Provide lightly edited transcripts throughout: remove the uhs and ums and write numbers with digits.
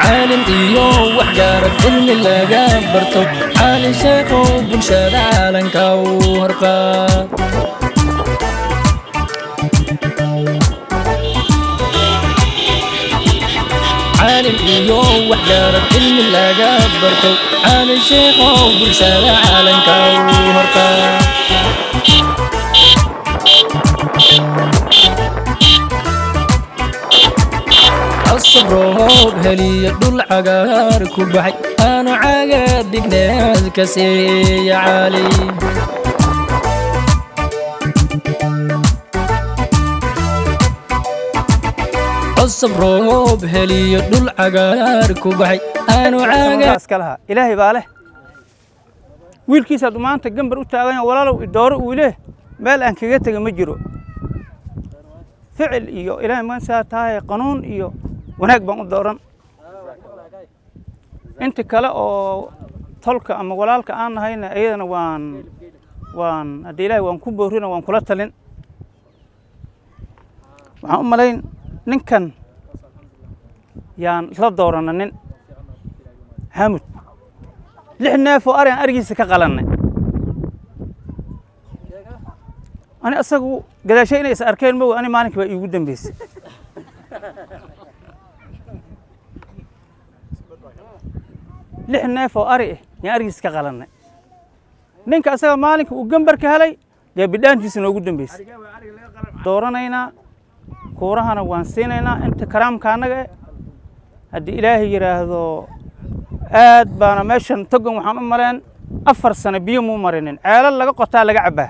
Caalim iyo waxgarad cilmi laga barto, Cali Sheekhow bulshada caalanka u horqaad. Caalim iyo waxgarad cilmi laga barto, Cali Sheekhow bulshada caalanka u horqaad. Cosab roob heliyo, dhul cagaar ku baxay, aanu caga dhigneed ka siiya Cali. Cosab roob heliyo, dhul cagaar ku baxay, aanu caga iska lahaa Ilaahay baa leh. Wiilkiisaad maanta gambar u taagan, walaalow idooro uu leh, meel aan kaga tega ma jiro. Ficil iyo Ilaahay maansaa tahay, qanuun iyo wanaag baan u dooran. Inta kale oo tolka ama walaalka aan nahayna, iyadana waan haddii Ilaahay waan ku boorina, waan kula talin. Waxaan u malayn ninkan yaan isla doorana, nin Xaamud, 6 neef oo ari aan arigiisa ka qalannay. Ani asagu gadaashay inay is arkeen mago, ani maalinkii baa iigu dambeysay. 6 neef oo ari ah yaan arigiisa ka qalannay. Ninka asaga maalinka uu gambarka helay dee bidhaantiisa noogu dambeysay. Dooranaynaa, kuurahana waan siinaynaa inta karaamka annaga eh, haddii Ilaahay yidhaahdo. Aad baana meeshan togan waxaan u maleen 4 sano biyo muu marinin. Ceelal laga qotaa laga cabbaa,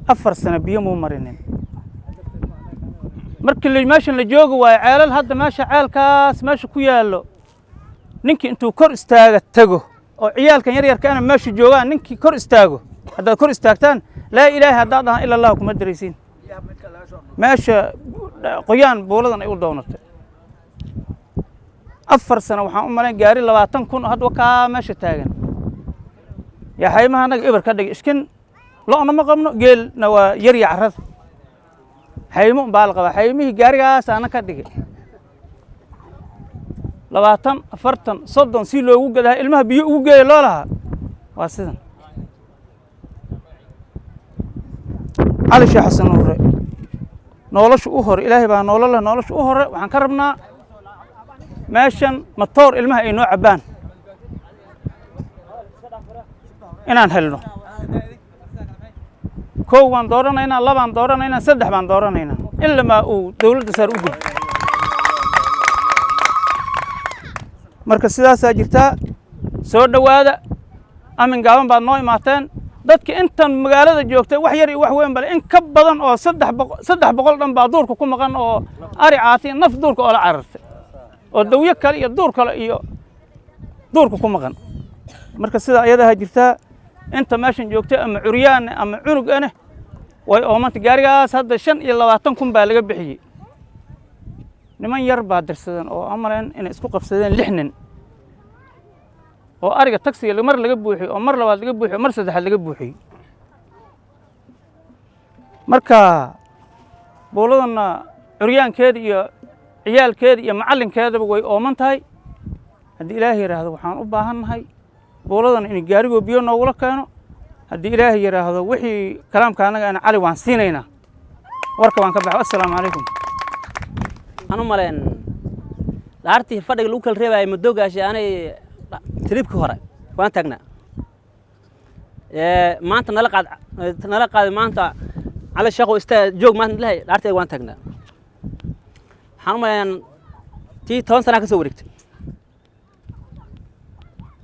4 sano biyo muu marinin. Markii meeshan la joogi waayo ceelal, hadda meesha ceelkaas meesha ku yaallo, ninkii intuu kor istaaga tago oo ciyaalkan yar yarkaana meesha joogaan, ninkii kor istaago, haddaad kor istaagtaan, laa ilaaha haddaad dhahaan ila Allah kuma daraysiin. Meesha qoyaan buuladan ay u doonatay 4 sano, waxaan u malayn gaari 20,000 hadda kaa meesha taagan yaa xaymaha annaga eber ka dhigay. Iskin lo'na ma qabno, geelna waa yar iyo carrada xaymo baa la qabaa. Xaymihii gaarigaas ana ka dhigay 20, 40, 30 si loogu gadaha ilmaha biyo ugu geeya loo lahaa. Waa sidan Cali Sheekh Xasan Nuure nolosha u hore. Ilaahay baa nolol leh. Nolosha u hore waxaan ka rabnaa meeshan matoor ilmaha ay noo cabbaan inaan helno. 1 baan dooranaynaa, 2 dooranaynaa, 3 baan dooranaynaa, ilamaa uu dowladda saar u gudbo. Marka sidaasaa jirtaa. Soo dhowaada, amin gaaban baad noo imaateen. Dadka intan magaalada joogtay wax yar iyo wax weyn bale, in ka badan oo 300 dhan baa duurka ku maqan oo ari caatay, naf duurka oo la carartay oo dawyo kale iyo duur kale iyo duurka ku maqan. Marka sidaa ayadaha jirtaa. Inta meeshan joogtay ama curyaane ama cunug ane way oomanta. Gaarigaas hadda 25,000 baa laga bixiyey. Niman yar baa dirsadeen oo amaleen inay isku qabsadeen, 6 nin oo ariga tagsiga mar laga buuxiyey oo mar labaad laga buuxiyey oo mar saddexaad laga buuxiyey. Marka buuladana curyaankeeda iyo ciyaalkeeda iyo macallinkeedaba way ooman tahay. Haddii Ilaahay yidhaahdo, waxaan u baahannahay buuladana in gaarigoo biyo noogula keeno. Haddii Ilaahay yidhaahdo, wixii kalaamka annaga ana Cali waan siinaynaa. Warka waan ka baxo. Assalaamu calaykum. Waxaan u maleen dhaartii fadhiga lagu kala reebaayay madoogaasha anay tribkii hore waan taagnaa. Maanta nala qaad, nala qaaday maanta Cali Sheekhow istaa joog maanta lehay dhaarteeda waan taagnaa. Waxaan u maleen tii 10 sanaa ka soo wareegtay,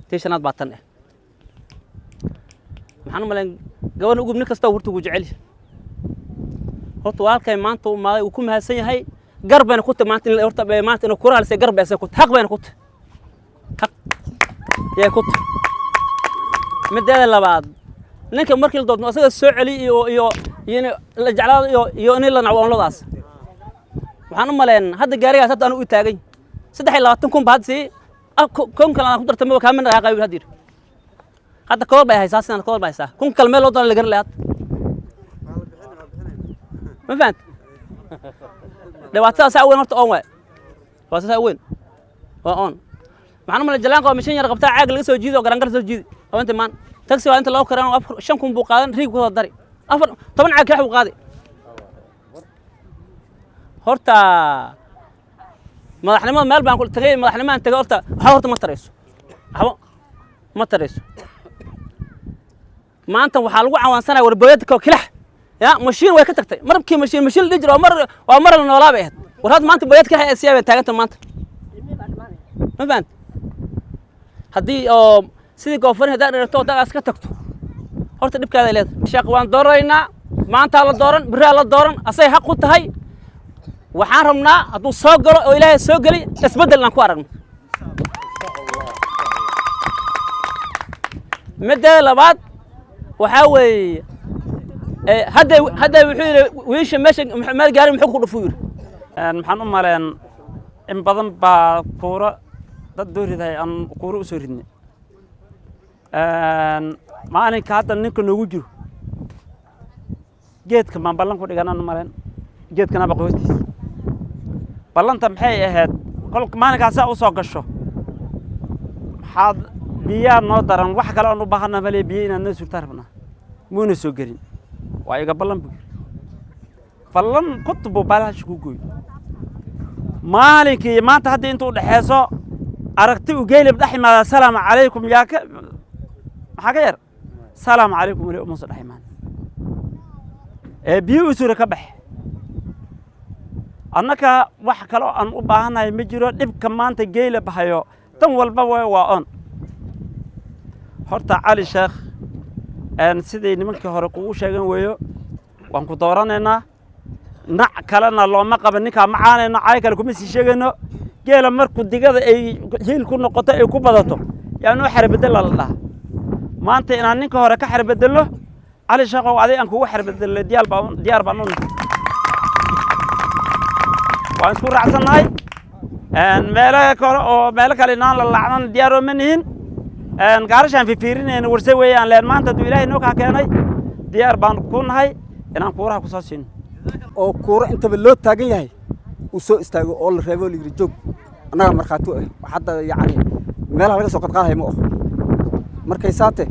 tii shanaad baa tan eh. Waxaan u maleen gabadha ugub nin kasta horta wuu jecel yahay. Horta walaalkay maanta uu imaaday, uu ku mahadsan yahay. Gar bayna ku tahay maanta in horta maanta inuu kura halisay, gar bay asaga ku tahay, xaq bayna ku tahay, xaq yay ku tahay. Mideeda labaad, ninka markii la doorto asaga soo celi iyo in la jeclaado iyo in la nacwo onladaas. Waxaan u maleen hadda gaarigaas hadda anu u taagay 23,000 ba hadda sii kun kale aan ku dartay maba kaama dhaqaaqayo. Hadda yidhi hadda koor bay haysaa, sidan koor bay haysaa, kun kale meel loo doona la garan lahayd. Ma fahant? Dhibaatada saa weyn horta oon waay, dhibaatada saa weyn. Waa oon. Maxaan u malay jalaanka oo mishin yar qabtaa, caag laga soo jiido oo garangar soo jiidi oo inta maan taxi waa inta loo karaan 4 5,000 buu qaadan, riig ku soo dari, 14 caag kalax buu qaadi. Horta madaxnimada meel baan ku tagay, madaxnimadaan tagay. Horta waxba horta ma tarayso, waxba ma tarayso. Maanta waxaa lagu cawaansanaya warbooyadka oo kilax ya mashiin way ka tagtay. Markii mashiin la dhihi jiro waa mar la noolaa bay ahayd. War hadda maanta booyad kilax ee siyaa bay taaganta maanta, ma fahant? Haddii oo sidii goofarin haddaad dhirato, haddaad iska tagto, horta dhibkaada leedahay. Sheekh waan dooranaynaa, maantaa la dooran, birraa la dooran, asay xaq u tahay. Waxaan rabnaa hadduu soo galo oo Ilaahay soo geli, isbeddel inaan ku aragno. Middeeda labaad waxaa weeye, hadda wuxuu yidhi wiisha meesha meel gaari muxuu ku dhufuu yidhi. Maxaan u maleen in badan baa kuuro dad dooridahay aan kuuro u soo ridnay. Maalinka hadda ninka noogu jiro geedka baan ballan ku dhiganaan u maleen, geedkan abaqa hoostiisa. Ballanta maxay ahayd? Kolka maalinkaas saa u soo gasho, maxaad biyaa noo daran, wax kale oon u baahana male, biyo inaad noo surtaa rabnaa. Muuna soo gelin. Waa iga ballan buu yiri. Ballan kutub buu baalahash ku gooy. Maalinkii maanta hadda inta u dhexeeso aragti u geelib dhex imaada, asalaamu calaykum, yaa ka maxaa ka yar, salaamu calaykum, weli umuusa dhex imaan ee biyo u sura ka bax. Annaka wax kale oo aan u baahannahay ma jiro. Dhibka maanta geela bahayo tan walba waa on. Horta Cali Sheekh, siday nimankii hore kugu sheegan weeyo, waan ku dooranaynaa. Nac kalena looma qaba, ninkaa ma caanayno, caay kale kuma sii sheegayno. Geela markuu digada ay hiil ku noqoto, ay ku badato, yaa noo xarbedela la dhahaa. Maanta inaan ninka hore ka xarbedello, Cali Sheekhow, adig aan kugu xarbedello, diyaar baan u nahay, waan isku raacsannahay. Meelo kale oo meelo kale inaan la laacnan diyaaroo ma nihin. Gaarashaan fifiirinayna warse weeyaan leen. Maanta hadduu Ilaahay noo kaa keenay, diyaar baan ku nahay inaan kuuraha kusoo siino. Oo kuuro intaba loo taagan yahay uu soo istaago oo la reebo, la yidhi joog, annagaa markhaati u ah. Hadda yacni meelaha laga soo qadqaadaya ma oho. Markay saate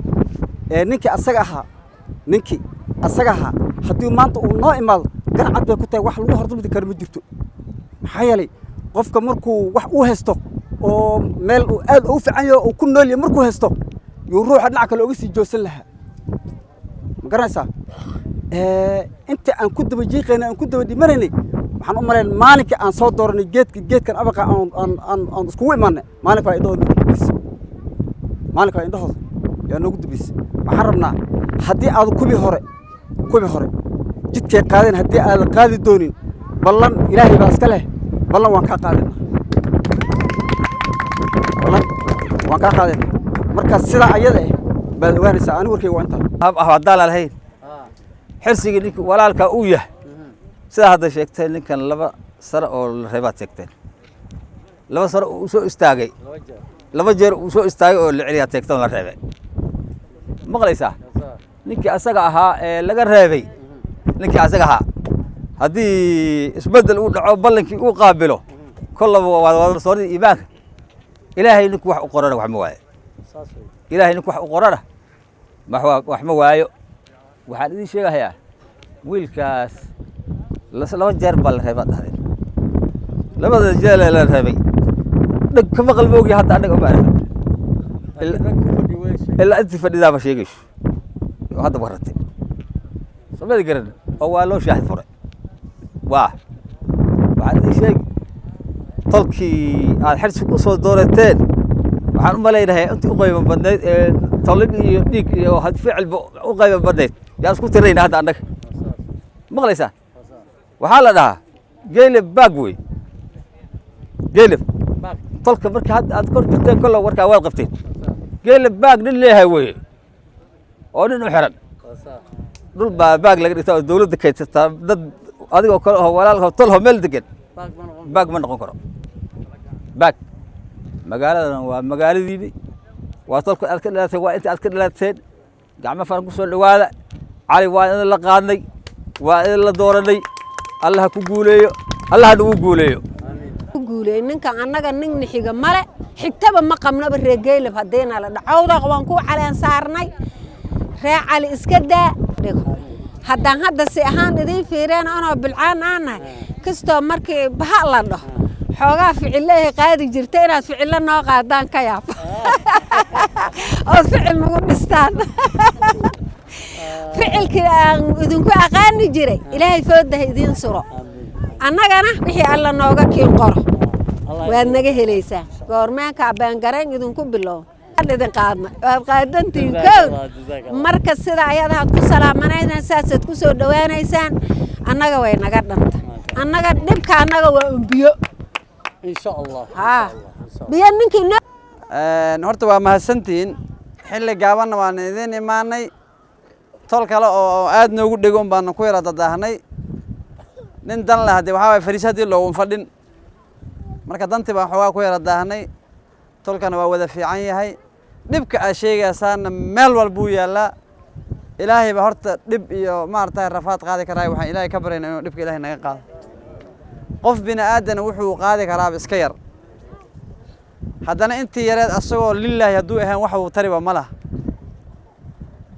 ee ninkii asaga ahaa haddii maanta uu noo imaado, garcad bay ku tahay, wax lagu hordubdi karo ma jirto. Maxaa yeelay, qofka markuu wax uu haysto oo meel uu aad ugu fiican yaho uu ku nool yahay markuu haysto, yuu ruuxa dhinac kale uga sii joogsan lahaa, ma garanaysaa? Inta aan ku daba jiiqaynay, aan ku daba dhimanaynay, waxaan u malayn maalinkii aan soo dooranay geedka, geedkan abaqa aan iskugu imaanay, maalinka waa indhahooda noogu dambeysay, maalinka waa indhahooda yaa noogu dambeysay. Waxaan rabnaa haddii aad kubii hore jidkay qaadeen haddii aadan qaadi doonin, ballan Ilaahay baa iska leh, ballan waan kaa qaadayna, ballan waan kaa qaadayna. Marka sidaa ayada ah baad ogaanaysaa. Anigu warkayga waa intaa. Haddaan lahayn xirsigii ninki walaalkaa uu yahay, sidaa hadda sheegteen, ninkan 2 sano oo la reebaad sheegteen, 2 sano uu soo istaagay, 2 jeer uu soo istaagay oo la celiyaa sheegteen, la reebay. Maqlaysaa? Ninkii asaga ahaa ee laga reebay, ninkii asaga ahaa haddii isbeddel uu dhaco, ballankii uu qaabilo, kollaba waa soorida iimaanka. Ilaahay ninku wax u qorana wax ma waayo. Ilaahay ninku wax u qorana wax ma waayo. Waxaan idiin sheegahayaa, wiilkaas 2 jeer baa la reebaa dhahdeen. Labada jeer la reebay dhag ka maqal ma ogi. Hadda annaga uma arag, ilaa intii fadhidaaba sheegayso oo hadda waratay samada garan oo waa loo shaahid furay. Waa waxaan idiin sheegi, tolkii aad xirsi ku soo doorateen, waxaan u malaynahay intii u qaybo badnayd ee tolib iyo dhiig iyo ficilba u qaybo badnayd yaan isku tirayna hadda annaga. Maqlaysaa? Waxaa la dhahaa geeleb baag wey, geeleb tolka marka hadda aad kor jirteen, kolla warkaa waad qabteen. Geeleb baag nin leeyahay weye oo nin u xiran dhul baa baag laga dhigtaa oo dawladda kaydsataa. Dad adigoo kale oo walaal tolho meel degan baag ma noqon karo. Baag magaaladan waa magaaladiini, waa tolka aad ka dhalateen, waa inta aad ka dhalateen. Gacmo faran ku soo dhawaada. Cali waa idin la qaadnay, waa idin la dooranay. Allah ha ku guuleeyo, Allah ha nagu guuleeyo. Guuleey ninkan annaga ningna xiga male, xigtaba ma qabnaba. Reer Geylab haddiina la dhacowdaq waan ku caleen saarnay. Ree Cali iska daa dhigo. Haddaan hadda si ahaan idiin fiireen, anoo bilcaan aan nahay, kastoo markii baha la dhaho xoogaa ficilehay qaadi jirta, inaad ficilo noo qaadaan ka yaab oo ficil nagu dhistaan, ficilkii aan idinku aqaani jiray, Ilaahay foodaha idiin suro. Annagana wixii Alla nooga kiin qoro waad naga helaysaa. Goormeenka abaangarayn idinku bilow idin qaadna, waad qaadantihiin kow. Marka sida ayadaad ku salaamanaysaan, saasaad ku soo dhowaanaysaan. Annaga way naga dhanta. Annaga dhibka annaga waa un biyo. Insha Allah. Haa, biyo ninkii noo Horta waa mahadsantihiin. Xilli gaabanna waan idiin imaanay. Tol kale oo aad noogu dhego un baanu ku yara dadaahnay. Nin dan leh haddii waxaa waye fariis haddii loogun fadhin, marka dantii baan xoogaa ku yara daahnay. Tolkana waa wada fiican yahay. Dhibka aad sheegaysaana meel walbuu yaallaa. Ilaahay baa horta dhib iyo maaragtay rafaad qaadi karaa. Waxaan Ilaahay ka baryaynaa inuu dhibka Ilaahay naga qaado. Qof bini aadana wuxuu qaadi karaaba iska yar, haddana intii yareed asagoo lilaahi hadduu ahaan wax uu tariba ma laha.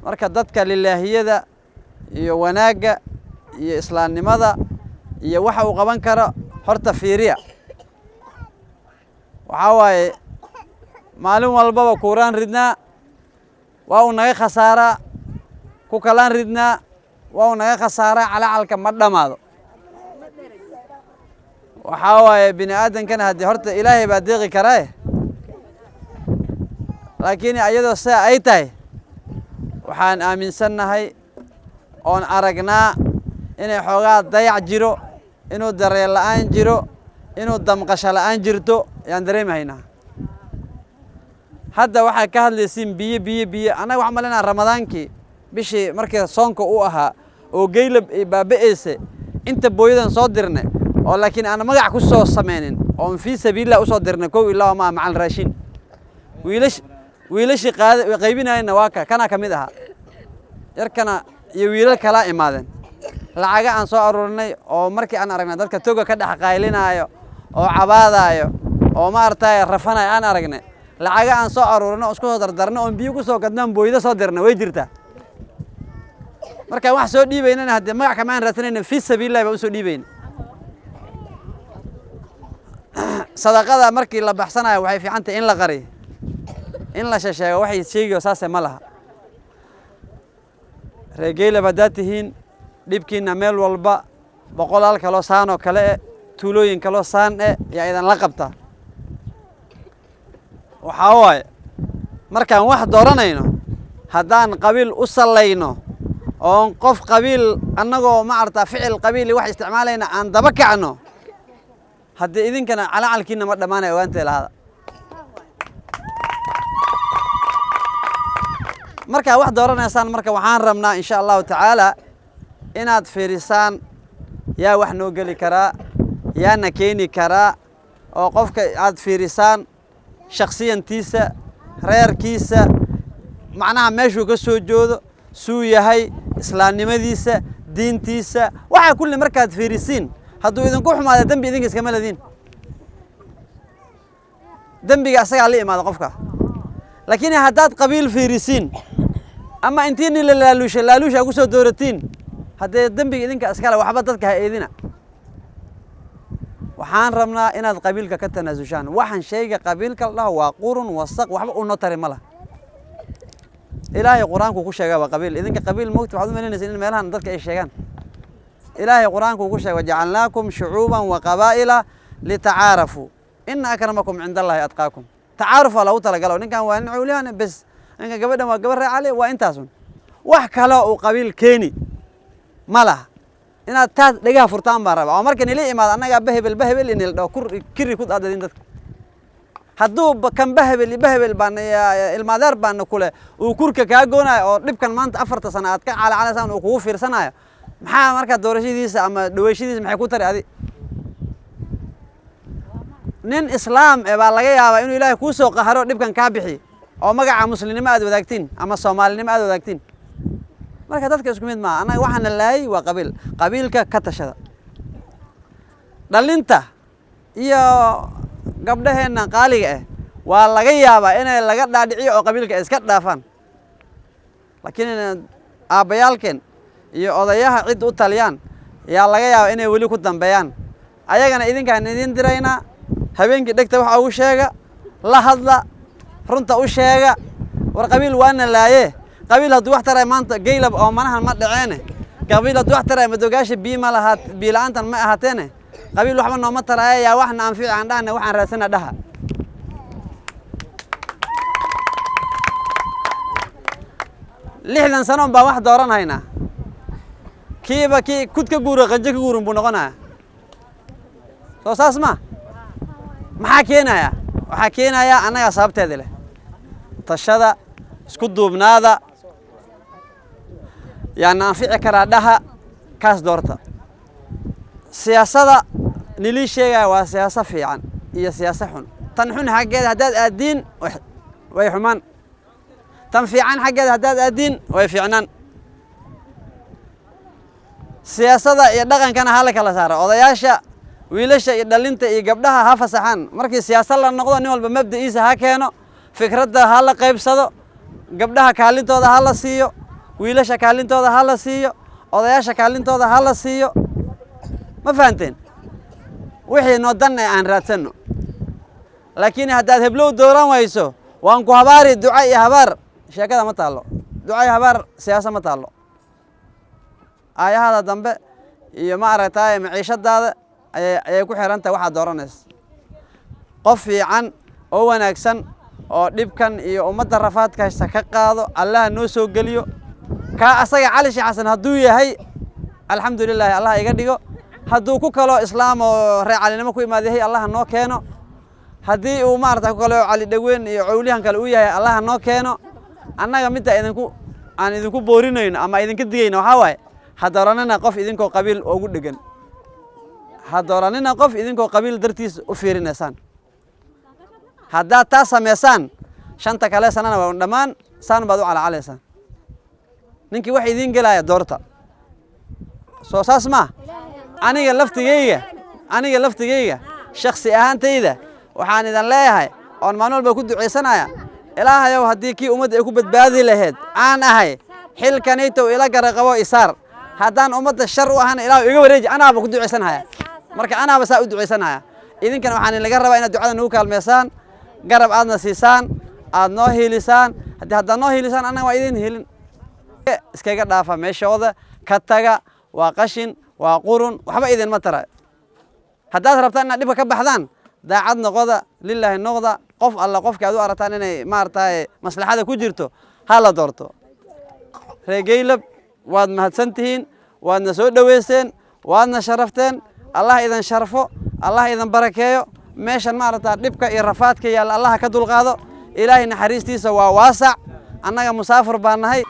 Marka dadka lilaahiyada iyo wanaagga iyo islaamnimada iyo waxa uu qaban karo horta fiiriya. Waxaa waaye maalin walbaba kuuraan ridnaa, waa uu naga khasaaraa. Ku kalaan ridnaa, waa uu naga khasaaraa. Calacalka ma dhammaado. Waxaa waaye bini aadankana haddii horta Ilaahay baa deeqi karaaye, laakiin iyadoo sidaa ay tahay, waxaan aaminsannahay oon aragnaa inay xoogaa dayac jiro, inuu daryeel la'aan jiro, inuu damqasho la'aan jirto ayaan dareemahaynaa. Hadda waxaad ka hadlaysiin biyo, biyo, biyo. Annaga waxaan malinaa Ramadaankii, bishii markii soonka uu ahaa oo Geylab ay baaba'aysa, inta booyadan soo dirnay oo laakiin aan magac ku soo sameynin oon fii sabiilillah usoo dirnay, kow iyo laba maa macal raashin. Wiilashii qaada qaybinayna waa ka kana ka mid ahaa yarkana iyo wiilal kalaa imaadeen. Lacaga aan soo aruurinay oo markii aan aragnay dadka toga ka dhex qaylinaayo oo cabaadaayo oo maaragtay rafanayo aan aragnay, lacaga aan soo aruurinay oo isku soo dardarnay oon biyo ku soo gadnaan booydo soo dirnay way jirtaa. Markaan wax soo dhiibaynana haddee magac kama aan raadsanayna, fii sabiilillahi baan usoo dhiibayna. Sadaqada markii la baxsanayo waxay fiican tahay in la qariyo, in la shesheego waxay sheegayo saase ma laha. Reer Geylab haddaad tihiin, dhibkiina meel walba boqolaal kaloo saan oo kale e, tuulooyin kaloo saan e yaa idan la qabtaa. Waxaa waaye markaan wax dooranayno, haddaan qabiil u sallayno oon qof qabiil annagoo maarata ficil qabiil iyo wax isticmaalayna aan daba kacno, haddii idinkana calacalkiina ma dhammaanaya. Ogaantee lahaada markaa wax dooranaysaan. Marka waxaan rabnaa insha Allahu tacaala inaad fiirisaan yaa wax noo geli karaa, yaana keeni karaa, oo qofka aad fiirisaan shaksiyantiisa, reerkiisa, macnaha meeshuu ka soo joodo, suu yahay, islaamnimadiisa, diintiisa, waxaa kulli markaad fiirisiin. Hadduu idinku xumaada, dembi idinka iskama lediin, dembiga asagaa la imaada qofka. Laakiin haddaad qabiil fiirisiin ama intiini la laaluusha laaluusha ku soo dooratiin, haddee dembiga idinka iskale, waxba dadka ha eedina. Waxaan rabnaa inaad qabiilka ka tanaasushaan. Waxaan shayga qabiilka la dhaho waa qurun wasaq, waxba unoo tari ma laha. Ilaahay Qur-aanku ku sheegaa waa qabiil. Idinka qabiil moogta waxaad u malaynaysa in meelahan dadka ay sheegaan. Ilaahay Qur-aanku ku sheegay: "Wajacalnaakum shucuuban wa qabaa'ila litacaarafuu, ina akramakum cinda Allahi atqaakum." Tacaaruf waa loogu talagalo. Ninkan waa nin cawliyahan bes, ninka gabadhan waa gabar reer Cali, waa intaasun. Wax kaloo uu qabiil keeni ma laha. Inaad taas dhegaha furtaan baan rabaa oo marka nila imaado annagaa bahebel bahebel inila dhaho kur kiri ku daadadin dadka. Hadduu kan bahebel iyo bahebel baan ilmaadeer baana kule uu kurka kaa goonayo oo dhibkan maanta 4ta sano aad ka calacalaysaan uu kugu fiirsanayo, maxaa markaa doorashadiisa ama dhaweeshadiisa maxay ku tari adi? Nin islaam e baa laga yaabaa inuu Ilaahay kuu soo qaharo, dhibkan kaa bixi, oo magaca muslimnimo aad wadaagtiin ama soomaalinimo aad wadaagtiin. Marka dadka isku mid maaha. Annaga waxaana laayay waa qabiil. Qabiilka ka tashada. Dhalinta Iyo gabdhaheenna qaaliga ah waa laga yaabaa inay laga dhaadhiciyo oo qabiilka ay iska dhaafaan, laakiin aabbayaalkeen iyo odayaha cid u taliyaan yaa laga yaabaa inay weli ku dambeeyaan. Ayagana idinkaan idin diraynaa, habeenkii dhegta waxa ugu sheega, la hadla, runta u sheega. War qabiil waana laaye, qabiil hadduu wax taray maanta Geylab oo manahan ma dhaceene. Qabiil hadduu wax taray madoogaasha biyo ma lahaa, biyo la'aantan ma ahaateene. Qabiil waxba nooma taraya, yaa waxna anfici aan dhahne, waxaan raadsana dhaha. 60 sano baan wax dooran haynaa, kiiba kii kud ka guuro qanjo ka guurin buu noqonayaa. Soo saas ma maxaa keenaya? Waxaa keenaya annagaa sababteeda leh. Tashada, isku duubnaada, yaana anfici karaa dhaha, kaas doorta. Siyaasada nilii sheegaya waa siyaaso fiican iyo siyaaso xun. Tan xun xaggeeda haddaad aaddiin way xumaan, tan fiican xaggeeda haddaad aaddiin way fiicnaan. Siyaasada iyo dhaqankana ha la kala saaro. Odayaasha, wiilasha iyo dhalinta iyo gabdhaha ha fasaxaan. Markii siyaasad la noqdo, nin walba mabda'iisa ha keeno, fikradda ha la qaybsado, gabdhaha kaalintooda ha la siiyo, wiilasha kaalintooda ha la siiyo, odayaasha kaalintooda ha la siiyo. Ma fahanteen? Wixii noo dan eh aan raadsanno. Laakiin haddaad heblow dooran wayso, waan ku habaari, duca iyo habaar sheekada ma taallo. Duca iyo habaar siyaasa ma taallo. Aayahada dambe iyo ma aragtaaye maciishadaada ayay ku xiran tahay waxaad dooranaysa. Qof fiican oo wanaagsan oo dhibkan iyo ummadda rafaadka haysta ka qaado, Allaha noo soo geliyo. Kaa asaga Cali Sheekh Xasan hadduu yahay, alxamdu lilaahi, Allah iga dhigo. Hadduu ku kaloo islaam oo reer calinimo ku imaad yahay, Allaha noo keeno. Haddii uu maarata ku kaloo Cali Dhaweyn iyo cowlihan kale uu yahay, Allaha noo keeno. Annaga midda idinku aan idinku boorinayno ama idinka digayno waxaa waaye, ha dooranina qof idinkoo qabiil ugu dhegan, ha dooranina qof idinkoo qabiil dartiis u fiirinaysaan. Haddaad taa samaysaan, 5ta kale sanana waa dhammaan saan baad u calacalaysaan. Ninkii wax idiin gelaya doorta. Soo saas ma aniga laftigayga shaksi ahaantayda waxaan idin leeyahay oon maalin walba ku ducaysanaya, Ilaahayow, haddii kii ummadda ay ku badbaadi lahayd aan ahay, xilkanaytow ila gara qabo, isaar. Haddaan ummadda shar u ahana, Ilaahu iga wareeji. Anaaba ku ducaysanhaya. Marka anaaba saa u ducaysanhaya. Idinkana waxaan idinlaga rabaa inaad ducada nagu kaalmeysaan, garab aadna siisaan, aad noo hiilisaan. Haddii haddaad noo hiilisaan, annaga waa idin hiilin. Iskaga dhaafa meeshooda, ka taga. Waa qashin, waa qurun, waxba idinma tara. Haddaad rabtaan inaad dhibka ka baxdaan, daacad noqoda, lilaahi noqda. Qof alla qofki aad u aragtaan inay maaragtay maslaxada ku jirto ha la doorto. Reer Geylab, waad mahadsan tihiin, waadna soo dhoweyseen, waadna sharafteen. Allah idin sharfo, Allah idin barakeeyo. Meeshan maaragta dhibka iyo rafaadka yaalla Allah ka dulqaado. Ilaahay naxariistiisa waa waasac. Annaga musaafir baan nahay.